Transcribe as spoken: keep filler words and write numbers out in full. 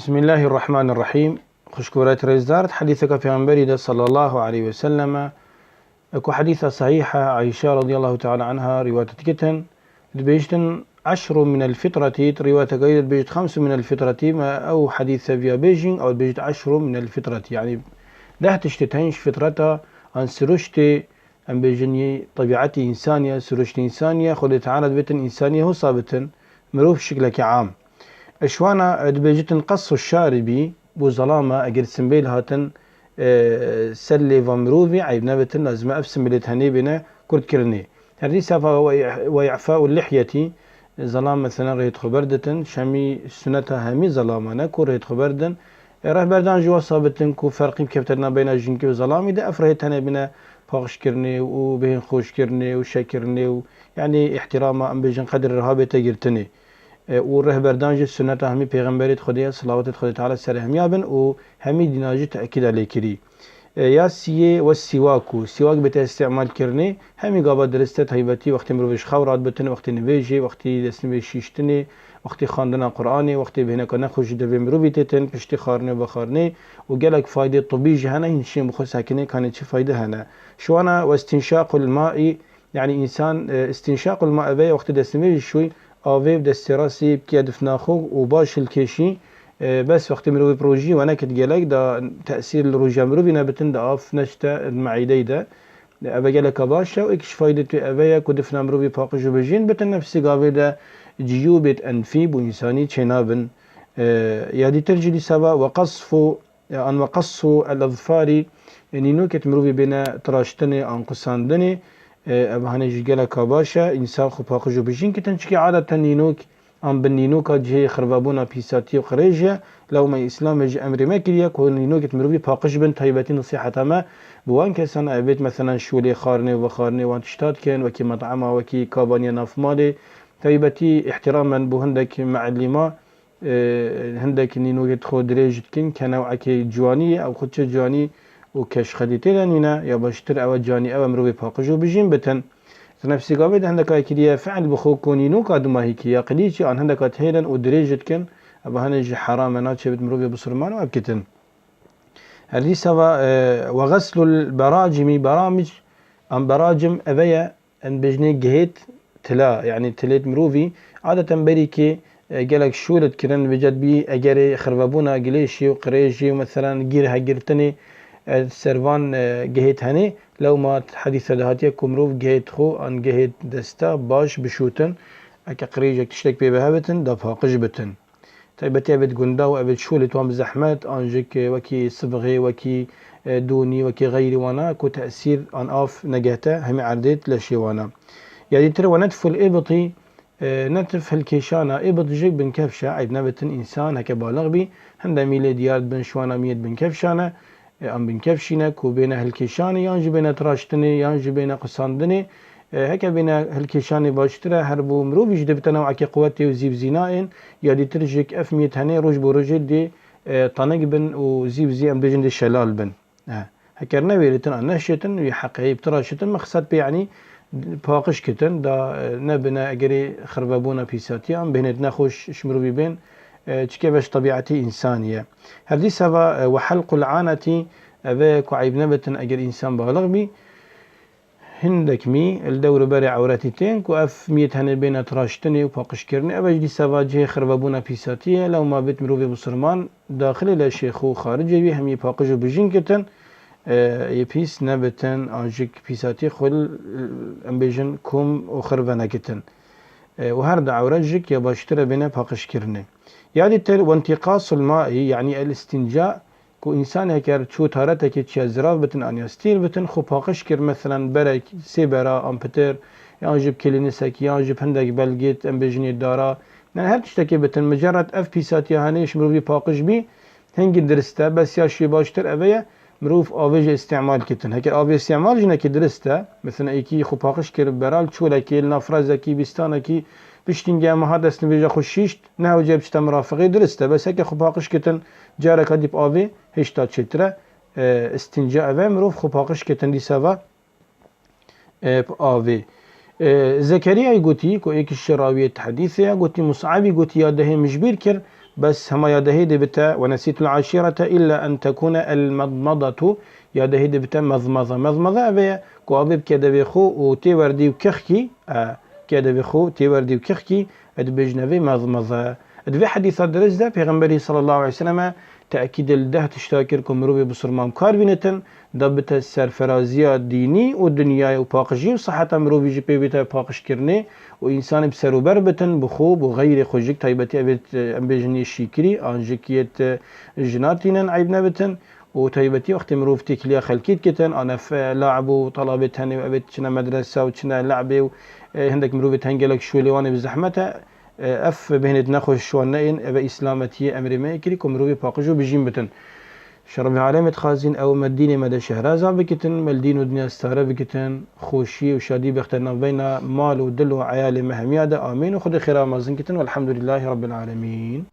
Bismillahirrahmanirrahîm. Xwişk û birayet rêzdar, di hedîseka Pêxemberî de sallallahu aleyhi ve selleme, ku hedîsa sahîh e, Ayşe radiyallahu teala anha rîwayet dikitin, dibêjtin, "Eşru minel fitretî", di rîwayeteka yê de dibêjit, "Xemsu minel fitretî", me ew hedîse viya bêjîn, ew dibêjit, "Eşru minel fitretî", yanî deh tiştê tên ji fitreta an siruştê, em bêjin yê tebîetê însanî ye, siruştê însanî ye, Xwedê Teala dibêtin însanî ye, hosa bitin, mirov şiklekî am. Ji wana, e, dibêjitin qesu şaribî, bo zelama, eger simbêl hatin, e, ser lêva mirovî, eyb nebitin, lazim e ev simbêlê tenê bêne kurtkirinê. Her dîsa ve, ve i'fa'u lihyetî, zelam mesela rêhê xwe berditin, şemî suneta hemî zelama ne ku rêhê xwe berdin. E, rehberdan jî wesa bitin ku ferqî bikevte nabeyna jinkî û zelamî de, ev rêhê tenê bine paqijkirinê û bêhn xweşkirinê û şekirinê û, yanî, îhtîrama, em bêjin, qedir riha bête girtinê. E, û rehberdan jî sunneta hemî pêxemberê Xwedê ye, selawatê Xwedê Teala ser hemiya bin û hemî dîna jî tekîda lê kirî. E, ya siyê we sîwak û sîwak bête îstîmal kirinê, hemî gava dirist e, taybetî wextê mirov ji xew radibitin, wextê nivêjê, wextê destnivê şîştinê, wextê xwendina Qur'anê, wextê bêhneka nexweş ji devê mirovî têtin, piştî xwarinê û vexwarinê û gelek faydê tibî jî hene, hîn şên bi xwe sekinê, kanê çi fayde hene. Şiwana westînşaqul maî, Yanî însan, e, îstînşaqul ma eve ye, wextê destnivêjî şûy, avê bi destê rastî bikî difna xwe û baş hilkêşî, e, bes wextê mirovî bi rojî wenekit gelek da tesîr li roja mirovî nebitin, da av neşte meîdeyî de. Eve geleka baş e û êk ji faydê tê eve ye ku difna mirovî paqij û bijîn bitin, nefsî gavê de ciyûbêt enfî bo însanî çênabin. E, ya dîtir jî dîsa va, "Ve qasfu", e, an ve qassu el azfarî, e, nînokêt mirovî bêne tiraştinê an qusandinê, e, ev hanê jî geleka baş e, însan xwe paqij û bijîn kitin, çikî adeten nînok an bi nînoka cihê xirvebûna pîsatî û qirêj e. Lewma Îslamê jî emrê me kiriye ku nînokêt mirovî paqij bin, taybetî nesîheta me bi wan kesan e, evêt meselen şûlê xwarinê û vexwarinê wan tişta dikin, wekî met'ema, wekî kabaniya navmalê, taybetî îhtîramen bo hindek meelîma, e, hindek nînokê xwe dirêj dikin, ke newekê ciwanî ye, ew xwe çi ciwanî û keşxedî tê de nîne, ya baştir ew e ciwanî, ew e mirovê paqij û bijîn bitin. Di nefsî gavê de hindeka kiriye fiil bi xwe ku nînoka dumahîkî ya qilîçî an hindeka têden û dirêj dikin, ev hene jî heram e, naçê bit mirovê bisilman û ev kitin. Her dîsa va, e, "Ve xeslul beracimî", beramîc, em beracim eve ye, em bêjinê gihêt tila, yanî tilêt mirovî, adeten berî kê, e, gelek şûl dikirin, vêca dibî egerê xirvebûna gilêşî û qirêjî û meselen gîr hegirtinê, e, ser van, e, gihêt henê, lewma hedîse de hatiye ku mirov gihêt xwe an gihêt desta baş bişûtin, eke qirêjek tiştek pê bihebitin, da paqij bitin. Taybetî evêt gunda û evêt şûlê wan bi zehmet, an jî wekî sibixê, wekî, e, donî, wekî xeyrî wana ku tesîr an av negehte hemî erdêt leşê wana. Ya dîtir ve netful îbitî, e, netf hilkêşana, îbit jî binkefş e, eyb nebitin însan heke balix bî, hinde mîlê diyar dibin şiwana miyêt binkefşan e, e, an binkefşî ne ku bêne hilkêşanê, yan jî bêne tiraştinê, yan jî bêne qusandinê. E, heke bêne hilkêşanê baştir e, her bo mirovî jî dê bite newekê quwetê û zîvzînayên, ya dîtir jî ev miyê tenê roj bo rojê dê, e, tanik bin û zîvzî em bêjin dê şelal bin. E, heker newêritin an neşêtin, wî heqê bi tiraşitin, mexsed pê, yanî paqij kitin, da, e, nebine egerê xirbebûna pîsatiyan, bêhnêt nexweş ji mirovî bên, e, çike ve ji tebîetê însanî ye. Her dîsa va, e, "Ve helqul anetî", eve ku eyb nebitin eger însan balix bî, hindek mî li dewr û berê ewretî tên ku ev miyê tenê bêne tiraştinê û paqijkirinê, ev jî dîsa va cihê xirbebûna pîsatî ye, lewma bêt mirovê bisilman daxilê leşê xwe û xaricê wî hemî paqij û bijîn kitin, e, yê pîs nebitin, an jî pîsatî xwe, em bêjin, kom û xirve nekitin. E, û her di ewret jî ya baştir e bêne paqijkirinê. Ya dîtir, "Wentîqasul maî", yanî el-îstînca, ku însanê heker çû taretekê çiya zirav bitin an ya stîl bitin, xwe paqij kir, meselen berek, sê bera an pitir, yan jî bi kilînisekî, yan jî bi hindek belgê, em bêjinê dara, yani her tiştekê bitin, micerred ev pîsatiya henê ji mirovî paqij bî, hingî dirist e, bes ya şê baştir eve ye, mirov avê jî îstîmal kitin. Heker avê îstîmal jî nekî dirist e, mesela êkî xwe paqij kir, bera li çolekê, li nav frazekî, bîstanekî, piştî hingê em ha destnivêja xwe şîşt, ne hewce biçite mirafiqê, dirist e. Bes heke xwe paqij kitin, careka dî bi avê hêşta çêtir e. E, îstînca eve mirov xwe paqij kitin dîsa va, e, bi avê. E, Zekeriyayê gotî, ku êk ji rawiyê di hedîsê ye, gotî, Mus'abî gotî, ya dehê min ji bîr kir, Bes hema yadehê dê bite, "Ve nesîtul aşîrete illa en tekûne el medmedatu", yadehê dê bite mezmeza. Mezmeza ev e ku avê bike devê xwe û tê werdî û kixkî, e, bike devê xwe tê werdî û kixkî, e, dibêjine vê mezmeza. Di vê hedîsa dirist de Pêxemberî sallallahu aleyhi ve selleme tekîd li deh tişta kir ku mirovê bisilman kar bînitin, da bite serferaziya dînî û dinyayê û paqijî û siheta mirovî jî pê bîte paqijkirinê û însanê bi ser û ber bitin, bi xwe, bi xeyrê xwe jî, taybetî evê, em bêjin yê şîkirî, an jikiyê te jina tînin, eyb nebitin û taybetî wextê mirov têkiliya xelkî dikitin, an ev, e, laib û talabê tenê û evê çine medrese û çine le'bê û, e, hindek mirovê tengelek şûlê wan ê bi zehmet e, e, ev bêhnêt nexweş wan neyên, eve îslametiyê emrê me yê kirî ku mirovê paqij û bijîn bitin. Ji Rebbê Alemê dixwazin ew me dînê me de şehraza bikitin, me li dîn û dinya stare bikitin, xweşî û şadî bexte navbeyna mal û dil û eyalê me hemiya de. Amîn û Xwedê xêra mezin kitin. Welhamdulîllahî Rebbil Alemîn.